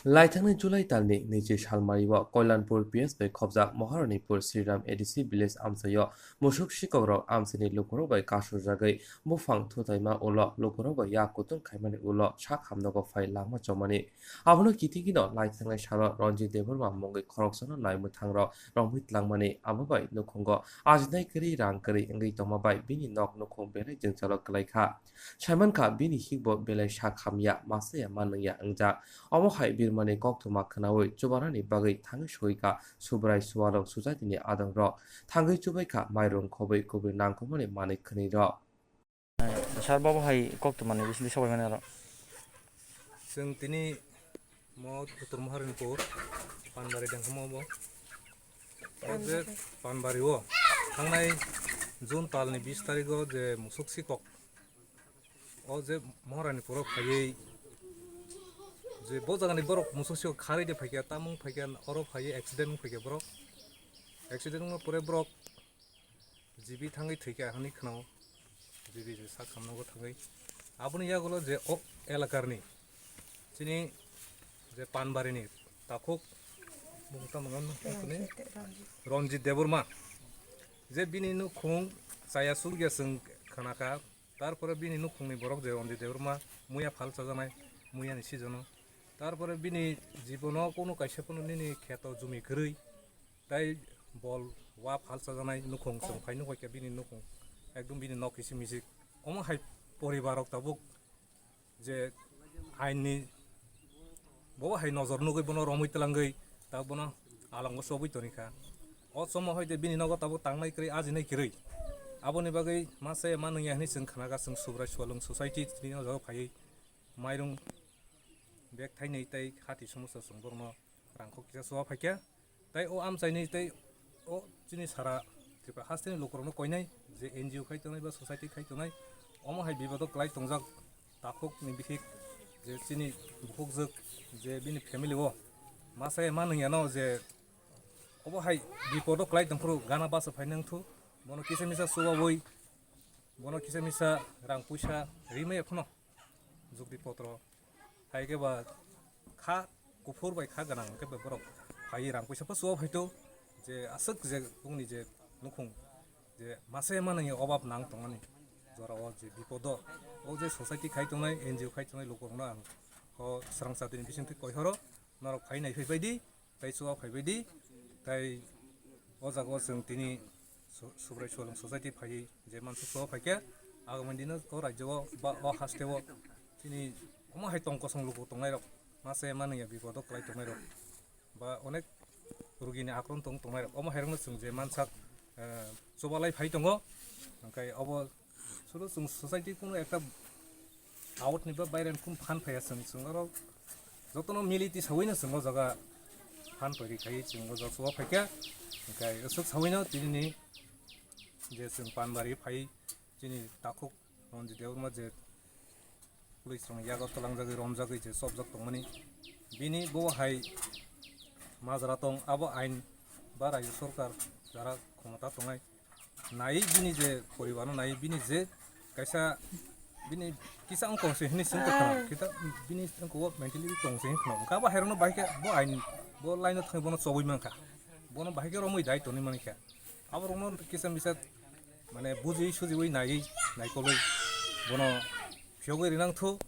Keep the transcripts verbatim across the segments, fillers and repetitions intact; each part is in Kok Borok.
Laithangnai July talni nwichi salmario Koilanpur P S bai khobjak Maharanipur Sriram A D C village amchaio musuk sikokrok amchaini lukurok bai kasurjagwi buphang thutaima ulo lukurok bai yak kutung khaimani ulo sak hamnogo phai langma chomani. Abono kitingino laithangnai salo Ranjit Debbarma mungwi khoroksano naimwthangrok romwi tlangmani, abo bai nukhungo ajinai kwrwi rang kwrwi wngwi tongma bai bini nok nukhung belai jwngjalo kwlaikha. Saimankha bini hikbo belai sak hamya, masaya manwngya wngjak. Omo hai birmani koktwma khwnaui chubanani bagwi thangwi soika Subrai Sualok society ni adongrok. Thangwi chubaikha mairung khobwi kubui nangkukmani manwi khwnwirok. Sir, bo bo hai koktwmani bisingtwi sobaimani aro. Chwng tini mo Uttor Maharanipur, Panbari dengkhomo bo. O je Panbari o thangnai June talni bis tarikh o je musuk sikok, o je Maharanipur o phaiwi je bo jagani borok musuk sikok kharwi de phaikha, tamung phaikha, oro phaiwi accident wng phaikha borok. Accident wngma pore borok G B thangwi thwikha hinwi khwnao, G B je sak samnogo thangwi. Aboni yagulo je o elakarni chini je Panbarini takhuk bumung tamo wngkha hwnwi Ranjit Debbarma. Je bini nukhung chaya surya chwng khnakha, tarpore bini nukhungni borok je Ranjit Debbarma muya phal chajaknai, muyani season-o. Tarpore bini jibono kunu kaisa phano nini kheto jumi kwrwi, tai bol wa phal chajaknai nukhung chwng phai nukbaikha bini nukhung, ekdom bini nok kisi misik. Omo hai poribar rok tabuk je ain ni bo hai nojor nugwi bono romwi twlangwi ta bono alongo chobwi tonikha. O chomo hai de bini nogo tabuk tangnai kwrwi, ajinai kwrwi. Aboni bagwi masa ya manwngya hinwi chwng khnakha, chwng Subrai Sualwng society ni o jaga phaiwi mairung bag thainwi tei hati somosa chwng borokno rangkho kisa chuba phaikha. Tei o amchaini tei o chini sara Tripura hasteni lukurokno koinai je N G O khai tongnai ba society khai tongnai, omo hai bipodo kwlai tongjak takhukni bihik je chini bukhukjwk je bini family o masa ya manwngya no je obo hai bipodo kwlai tongphuru gana basa phai nangthu, bono kisa misa chubawi, bono kisa misa rang puisa rimaya phano jukti potro. Hai khe ba kha kuphur bai kha gwnang hwnkhe ba borok phaiwi rang puisa pha chuba phaito je aswk je bongni je nukhung je masa ya manwngya obab nang tongmani jorao je bipodo o je society khai tongnai, N G O khai tongnai lukurokno ang o swrang chatini bisingtwi koihoro norok phai naiphai baidi. Tai chuba phaibaidi, tai o jaga o chwng tini Su-, Subrai Sualwng society phaiwi je mansa chuba phaikha, agamani dino o rajyo o ba o haste o chini omo hai tong kosong luku tongnairok, masa ya manwngya bipodo kwlai tongnairok ba onek rugini akron tong tongnairok, omo hairokno chwng je mansak, eh, chubalai phai tongo, hwnkhe obo Sudu chwng society kunu ekta out ni ba baire ni kunu phan phaiya chwng, chwng oro jotono mili tisawino chwng o jaga phan pairi khai chwng o jaga chuba phaikha. Hwnkhe aswk sawino tinini je chwng Panbari phai chini takhuk Ranjit Debbarma je police rokni yago twlangjagwi romjagwi je chopjak tongmani bini bo hai majra tong abo ain ba rajyo sorkar jara khomota tongnai. Nai bini je poribarno nai bini je kaisa bini kisa wng tong se hinwi se wng tong khna, kita bini wng kok mentally tong se hinwi khna. Wngkha bo hairokno bahai khe bo ain bo line-o thangwi bono chobwi mankha. Bono bahai khe romwi dai tonwi mankha. Aborokno kisa misa mane bujiwi sujiwi naiwi naikolwi bono phiyogwi rinang thu.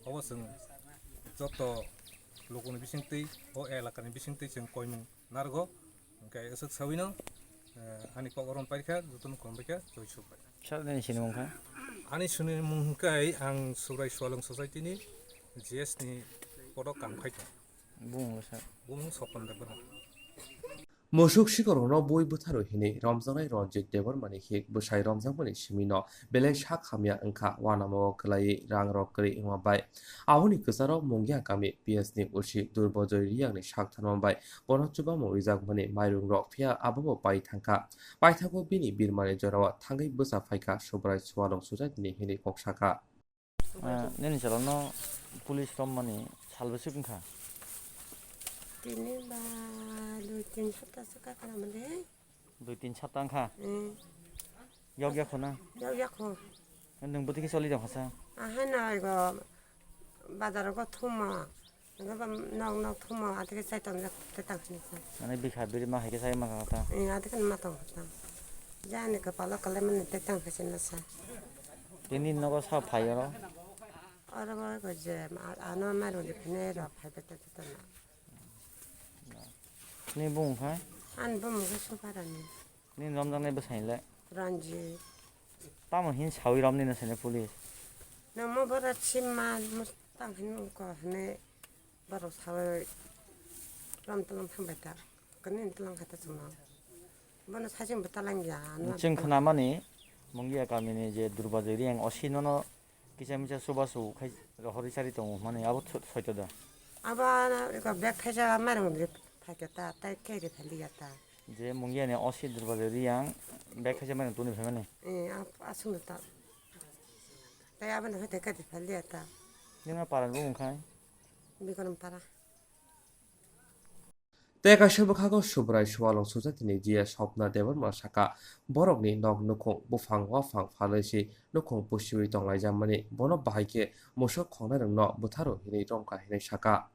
Obo chwng joto lokoni bisingtwi o elakani bisingtwi chwng koimung narwgo. Hwnkhe aswk sawino, eh, ani kok orom paikha, jotono khulumbaikha, joy suk bai. Sir, nini sinimung kha? Ani sinimung hwnkhe ang Subrai Sualwng Society ni G S ni podo kam khai tongo. Bumung le sir? Bumung Sopon Debbarma. Musuk sikorokno bui bwtharwi hinwi romjaknai Ranjit Debbarmani hik bwsai romjakmani simino belai sak hamya wngkha, uanamao kwlaiwi rangrok kwrwi wngma bai. Aboni kwcharo Mungia kami P S ni usi Durbojoy Riyangni sak tharma bai bono chubamung rijakmani mairungrok, phiya abobo pai thangkha. Paithago bini birmani jorao thangwi bwsa phaikha Subrai Sualwng Society ni hinwi kok sakha. Ah, nini chalokno police romani sal bwswk wngkha? Tini ba dui tin sapta swkha khwlamo de. Dui tin sapta wngkha? Hmm. Yok ya kho na? Yok ya kho. Nwng bwtwi khe choli tong kha sa? Ahai no ego bazar go thumo. Ang ba nok nok thumo adike chai tong jak te tang hini sa. Mane bikha biri ma hai khe sai ma kha ta. Ing adike ma tong kha ta. Jani kapalo kalai mani te tang kha sini sa. Tini nogo sa phai oro. Oro bo ko je ano ma rung di phine ro phai bete te tang. Ni bung khai? An bung ke suparani. Ni romjaknai bwsai le? Ranji. Tamo hin sawi romni na sene police? Nang mo bara chimma mustang hin ko hne baro sawi rom talang thangbai ta. Kani talang kha ta chuma. Bono sajing bwtalang ya. Chwng khwnamani Mungia kamini je Durbajoy Reang osi nono kisa misa chubachu khai rohorwi chari tongo hwnmani abo tho-, soito da? Abo ano iko bag thaisa mairung ri phaikhe ta, tai khe ri phaliya ta. Je Mungiani osi Durbajoy Reang bag thaisa mairung tuni phaimani? Eh, ap-, aswngno ta. Tai abono hai tai khe ri phaliya ta. Nini para ni bumung khai? Bikram para. Tei kaisa bwkhago Subrai Sualong Society ni G S Swapna Debbarma saka, borokni nok nukhung buphang waphang phalwi si nukhung pusiwi tonglaijak mani, bono bahai khe musuk khongnai rokno butharu hinwi rwngkha hinwi saka.